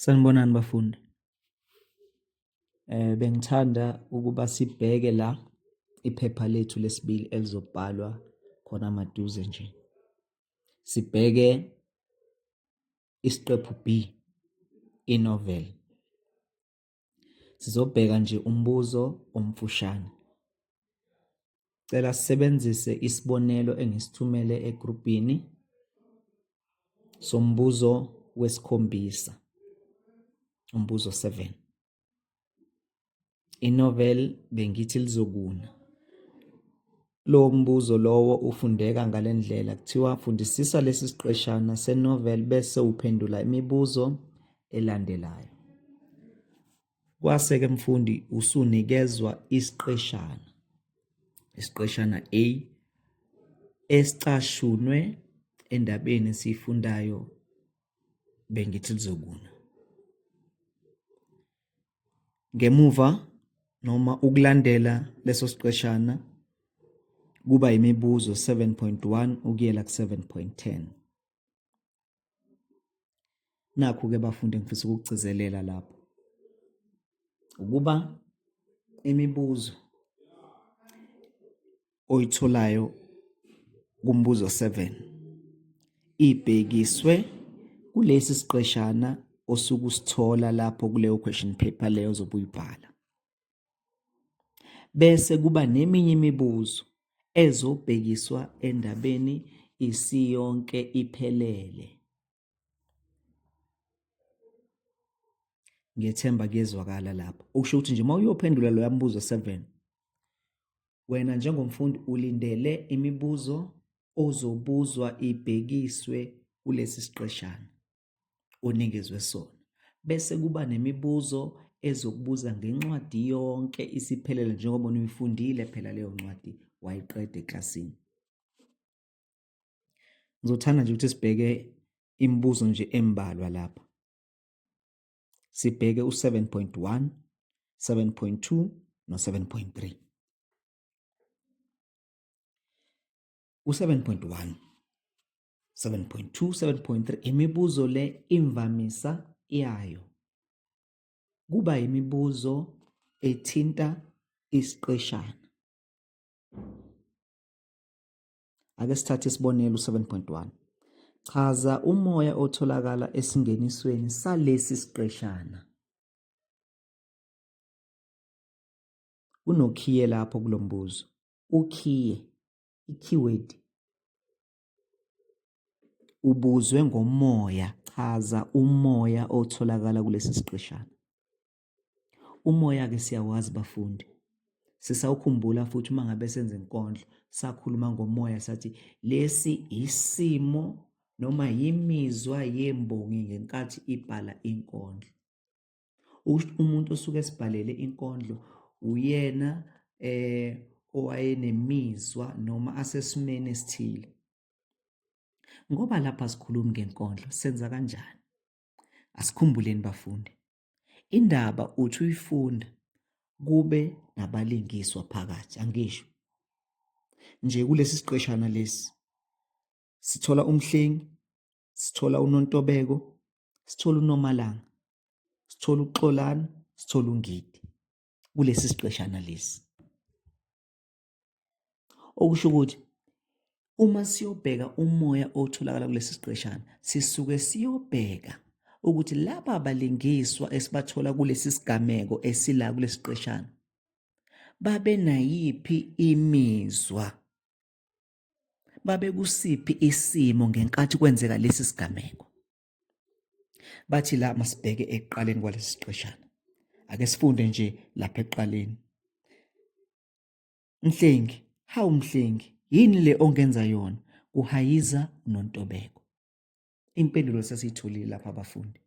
Sanibonani bafundi. Bengithanda ukuba sibheke la iphepha lethu lesibili elizobhalwa khona maduze nje. Sibheke isiqephu B, i-novel. Sizobheka nje umbuzo omfushane. Cela sisebenzise isibonelo engisithumele egrubhini sombuzo wesikhombisa, umbuzo 7. I-novel bengithi lizokuna. Lowo mbuzo lowo ufundeka ngale ndlela, kuthiwa fundisisa lesi siqeshana se-novel bese uphendula imibuzo elandelayo. Kwase-ke mfundi usunikezwa isiqeshana, isiqeshana A esicashunwe endabeni esiyifundayo bengithi lizokuna. Ngemuva noma ukulandela leso siqeshana kuba imibuzo 7.1 ukuyela ku-7.10. Nakhu-ke bafundi engifisa ukukugcizelela lapho ukuba imibuzo oyitholayo kumbuzo 7 ibhekiswe kulesi siqeshana osuke usithola lapho kuleyo question paper leyo ozobe uyibhala. Bese kuba neminye imibuzo ezobhekiswa endabeni isiyonke iphelele. Ngiyethemba kuyezwakala lapho. Okusho ukuthi nje uma uyophendula loya mbuzo 7 wena njengomfundi ulindele imibuzo ozobuzwa ibhekiswe kulesi siqeshana onikezwe sona. Bese kuba nemibuzo ezokubuza ngencwadi yonke isiphelele njengoba uyifundile phela leyo ncwadi wayiqeda eklasini. Ngizothanda nje ukuthi sibheke imibuzo nje embalwa lapha. Sibheke u-7.1, 7.2 no-7.3. U-7.1, 7.2, 7.3 imibuzo le imvamisa yayo kuba imibuzo ethinta isiqeshana. Ake sithathe isibonelo u-7.1. Chaza umoya otholakala esingenisweni salesi siqeshana. Kunokhiye lapho kulo mbuzo. Ukhiye, i-keyword. Ubuzwe ngomoya, chaza umoya otholakala kulesi siqeshana. Umoya-ke siyawazi bafundi. Sisawukhumbula futhi uma ngabe senza inkondlo sakhuluma ngomoya sathi lesi isimo noma yimizwa yembongi ngenkathi ibhala inkondlo. Umuntu osuke esibhalele inkondlo uyena eh owayenemizwa noma asesimeni esithile. Ngoba lapha sikhulumi ngenkondlo senza kanjani? Asikhumbuleni bafundi. Indaba uthi uyifunda kube nabalingiswa phakathi, angisho nje kulesi siqeshana lesi sithola uMhlengi, sithola uNontobeko, sithola uNomalanga, sithola uXolani, sithola uNgidi kulesi siqeshana lesi. Okusho ukuthi uma siyobheka umoya otholakala kulesi siqeshana sisuke siyobheka ukuthi laba balingiswa esibathola kulesi sigameko esila kulesi siqeshana babe nayiphi imizwa, babe kusiphi isimo ngenkathi kwenzeka lesi sigameko. Bathi la masibheke ekuqaleni kwalesi siqeshana. Ake sifunde nje lapha ekuqaleni. Mhlengi, hawu Mhlengi, yini le ongenza yona? Kuhayiza uNontobeko. Impendulo sesiyitholile lapha abafundi.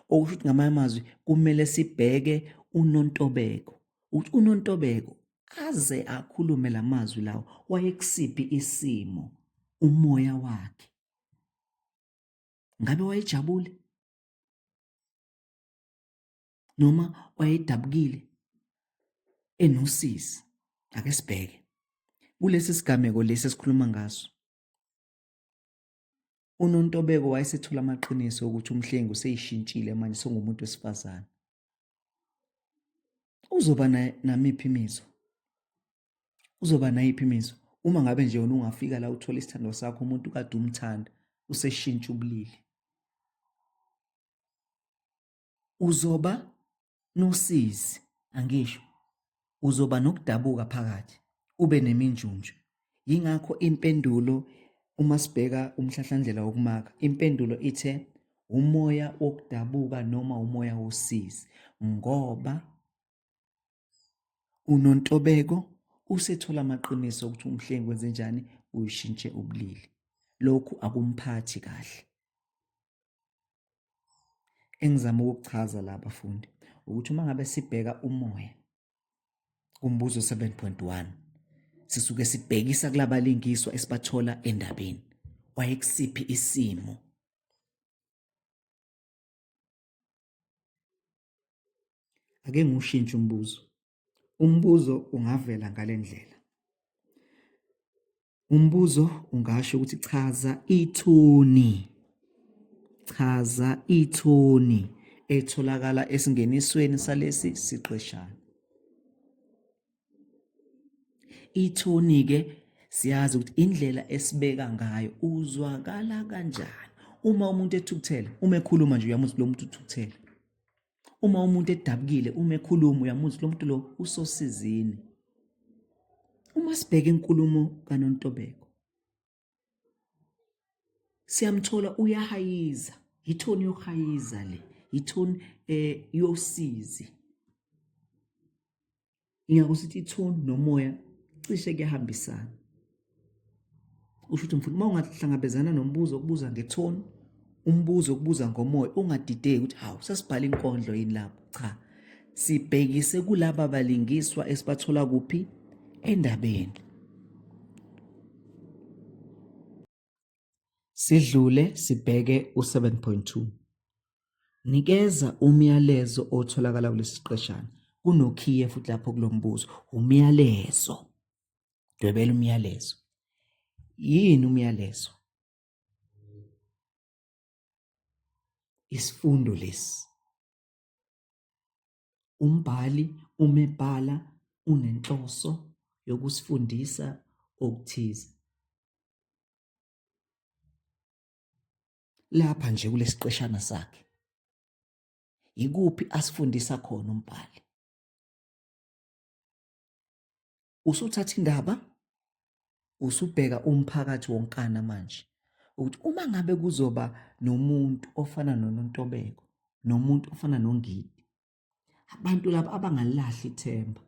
Okusho ukuthi ngamanye amazwi kumele sibheke uNontobeko. Ukuthi uNontobeko aze akhulume la mazwi lawo wayekusiphi isimo umoya wakhe. Ngabe wayejabule? Noma wayedabukile enosizi? Ake sibheke kulesi sigameko lesi esikhuluma ngaso. UNontobeko wayesethola amaqiniso ukuthi uMhlengi useyishintshile manje sengumuntu wesifazane. Uzoba namiphi imizwa? Uzoba nayiphi imizwa? Uma ngabe nje wena ungafika la uthole isithandwa sakho umuntu kade umthanda useshintsha ubulili. Uzoba nosizi, angisho, uzoba nokudabuka phakathi, ube neminjunju. Yingakho impendulo uma sibheka umhlahlandlela wokumaka, impendulo ithe umoya wokudabuka noma umoya wosizi ngoba uNontobeko usethola amaqiniso ukuthi uMhlengi wenzenjani uyishintshe ubulili. Lokhu akumphathi kahle. Engizama ukukuchaza la bafundi ukuthi uma ngabe sibheka umoya kumbuzo 7.1 sisuke sibhekisa kulabalingiswa esibathola endabeni wayekusiphi isimo. Ake ngiwushintshe umbuzo. Umbuzo ungavela ngale ndlela. Umbuzo ungasho ukuthi chaza ithoni. Chaza ithoni etholakala esingenisweni salesi siqeshana. Ithoni-ke siyazi ukuthi indlela esibeka ngayo uzwakala kanjani. Uma umuntu ethukuthele, uma ekhuluma nje uyamuzwa lo muntu uthukuthele. Uma umuntu edabukile, uma ekhuluma uyamuzwa lo muntu lo usosizini. Uma sibheka inkulumo kaNontobeko, siyamthola uyahayiza, yithoni yokuhayiza le, yithoni eh yosizi. Ingakho sithi ithoni nomoya cishe kuyahambisana. Usho ukuthi mfundi uma ungahlangabezana nombuzo okubuza ngethoni, umbuzo okubuza ngomoya, ungadideki ukuthi hawu sesibhala inkondlo yini lapho. Cha, sibhekise kulaba balingiswa esibathola kuphi endabeni. Sidlule sibheke u-7.2. Nikeza umyalezo otholakala kulesi siqeshana. Kunokhiye futhi lapho kulo mbuzo, umyalezo. Dwebela umyalezo. Yini umyalezo? Isifundo lesi. Umbhali uma ebhala unenhloso yokusifundisa okuthize. Lapha nje kulesiqeshana sakhe yikuphi asifundisa khona umbhali? Usuthatha indaba usubheka umphakathi wonkana manje ukuthi uma ngabe kuzoba nomuntu ofana noNontobeko nomuntu ofana noNgidi abantu laba abangalahli ithemba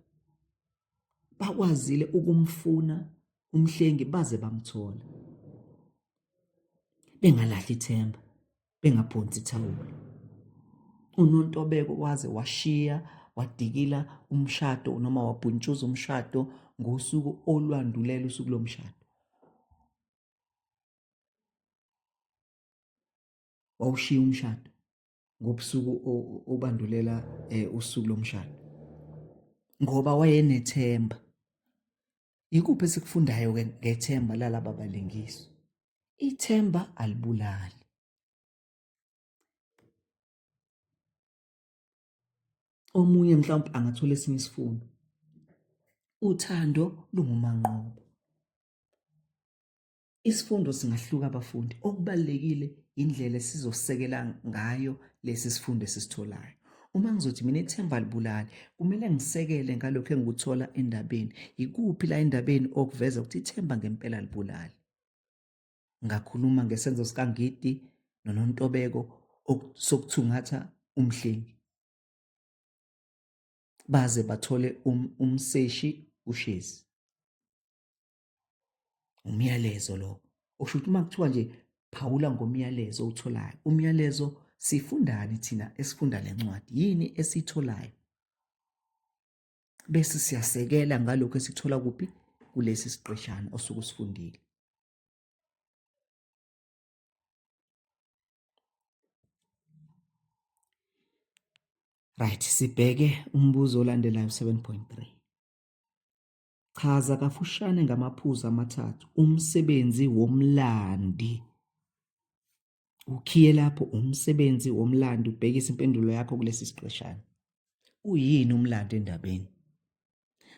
bakwazile ukumfuna uMhlengi baze bamthola bengalahli ithemba bengaphonsi ithawula. UNontobeko waze washiya wadikila umshado noma wabhuntshuza umshado ngosuku olwandulela usuku lomshado. Wawushiya umshado ngobusuku obandulela eh, usuku lomshado ngoba wayenethemba. Ikuphi esikufundayo ke ngethemba lalaba balingiswa? Ithemba alibulali. Omunye mhlawumbe angathola esinye isifundo. Uthando lungumanqoba. Isifundo singahluka abafundi. Okubalulekile indlela esizosekela ngayo lesi sifundo esisitholayo. Uma ngizothi mina ithemba alibulali, kumele ngisekele ngalokhu engikuthola endabeni. Yikuphi la endabeni okuveza ukuthi ithemba ngempela alibulali? Ngakhuluma ngesenzo sikaNgidi noNontobeko sokuthungatha uMhlengi. Baze bathole um, umseshi uShezi. Umyalezo lo. Usho ukuthi uma kuthiwa nje phawula ngomyalezo owutholayo. Umyalezo sifundani thina esifunda le ncwadi? Yini esiyitholayo? Bese siyasekela ngalokho esikuthola kuphi kulesi siqeshana osuke usifundile. Right, sibheke umbuzo olandelayo 7.3. Chaza kafushane ngamaphuzu amathathu umsebenzi womlandi. Ukhiye lapho umsebenzi womlando ubhekise impendulo yakho kulesi siqeshana. Uyini umlando endabeni?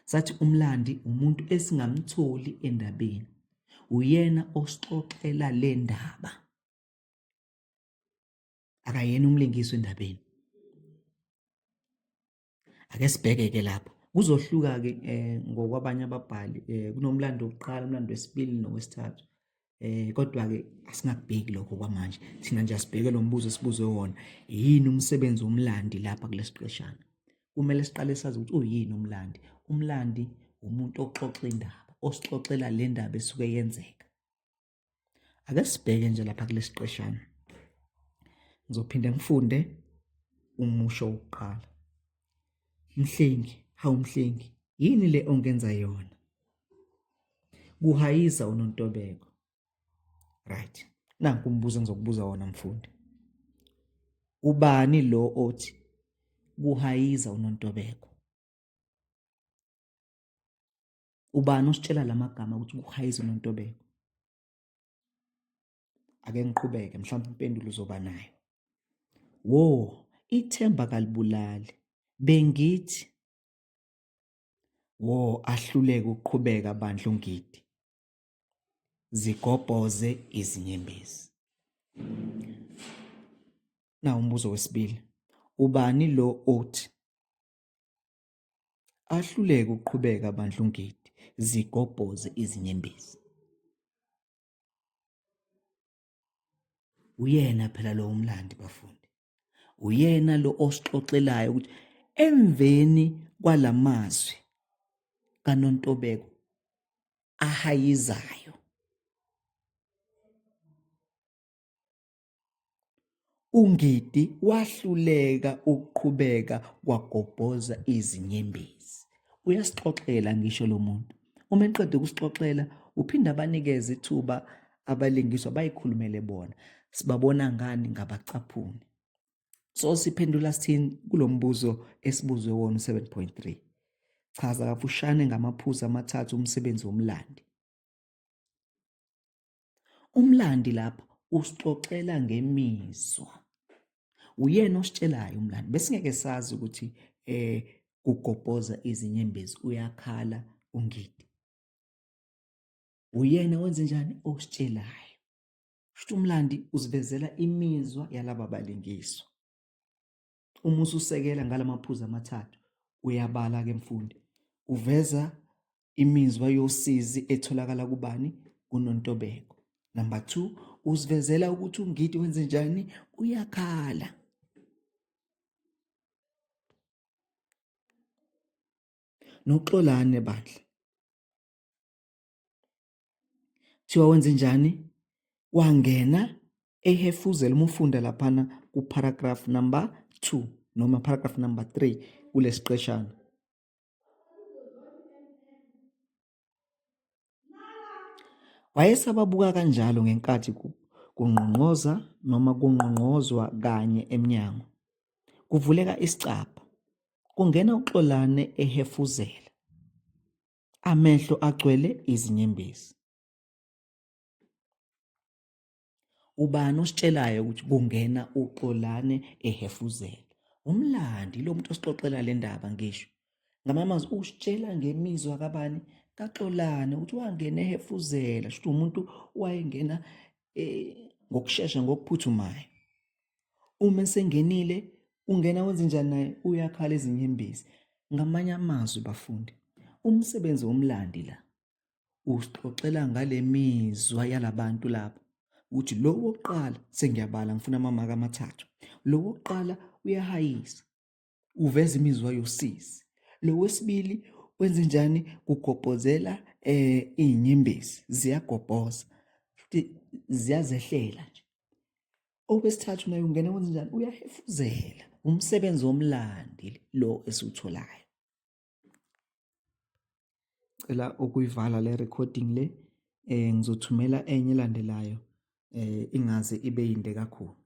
Sathi umlandi umuntu esingamtholi endabeni. Uyena osixoxela le ndaba. Akayena umlingiswa endabeni. Ake sibheke-ke lapha. Kuzohluka-ke um ngokwabanye ababhali um kunomlando wokuqala, umlando wesibili nowesithathu. Eh kodwa ke asingakubheki lokho kwamanje. Thina nje asibheke lo mbuzo esibuzwe wona. Yini umsebenzi womlandi lapha kulesiqeshana? Kumele siqale sazi ukuthi uyini umlandi. Umlandi umuntu oxoxa indaba, osixoxela le ndaba esuke yenzeka. Ake sibheke nje lapha kulesiqeshana. Ngizophinde ngifunde umusho wokuqala. Mhlengi, hawu Mhlengi, yini le ongenza yona? Kuhayiza uNontobeko. Right. Nanku umbuzo engizokubuza wona mfundi. Ubani lo othi kuhayiza uNontobeko? Ubani ositshela lamagama ukuthi kuhayiza uNontobeko? Ake ngiqhubeke mhlawumbe impendulo uzoba nayo. Wo, ithemba kalibulali. Bengithi wo ahluleke ukuqhubeka bandla uNgidi. Zigobhoze izinyembezi. Nawu umbuzo wesibili. Ubani lo othi ahluleke ukuqhubeka bandla uNgidi zigobhoze izinyembezi? Uyena phela lo umlandi bafundi. Uyena lo osixoxelayo ukuthi emveni kwalamazwi kaNontobeko ahayizayo uNgidi wahluleka ukuqhubeka kwagobhoza izinyembezi. Uyasixoxela ngisho lo muntu. Uma eqeda ukusixoxela uphinde abanikeze ithuba abalingiswa bayikhulumele bona. Sibabona ngani ngabacaphuni. So siphendula sithini kulo mbuzo esibuzwe wona u-7.3. Chaza kafushane ngamaphuzu amathathu umsebenzi womlandi. Umlandi lapha usixoxela ngemizwa. Uyena ositshelayo umlandi. Besingeke sazi ukuthi eh kugobhoza izinyembezi uyakhala uNgidi. Uyena wenze njani ositshelayo. Shuthi umlandi usivezela imizwa yalaba balingiswa. Uma ususekela ngalamaphuzu amathathu uyabala ke mfundi. Uveza imizwa yosizi etholakala kubani? KuNontobeko. Number 2 usivezela ukuthi uNgidi wenze njani? Uyakhala. NoXolane bandla. Kuthiwa wenze njani? Wangena ehefuzela uma ufunda laphana ku-paragraph number 2 noma paragraph number 3 kulesiqeshana. Wayesababuka kanjalo ngenkathi kungqongqoza noma kungqongqozwa kanye emnyango. Kuvuleka isicabha. Kungena uXolane ehefuzela. Amehlo agcwele izinyembezi. Ubani ositshelayo ukuthi kungena uXolane ehefuzela? Umlandi lo muntu osixoxela le ndaba ngisho. Ngamanye amazwi usitshela ngemizwa kabani? KaXolane ukuthi wangena ehefuzela, shuthi umuntu wayengena eh, ngokushesha ngokuphuthumayo. Uma esengenile ungena wenze njani naye? Uyakhala izinyembezi. Ngamanye amazwi bafundi, umsebenzi womlandi la usixoxela ngale mizwa yalabantu laba ukuthi lo wokuqala sengiyabala ngifuna amamaka amathathu lo wokuqala uyahayisa uveza imizwa yosizi lo wesibili wenze njani kugobhozela eh izinyembezi ziyagobhoza futhi ziyazehlela nje okwesithathu naye ungena wenze njani uyahefuzela umsebenzi womlandi lo esiwutholayo Cela ukuyivala le recording le eh ngizothumela enye elandelayo eh ingaze ibe yinde kakhulu.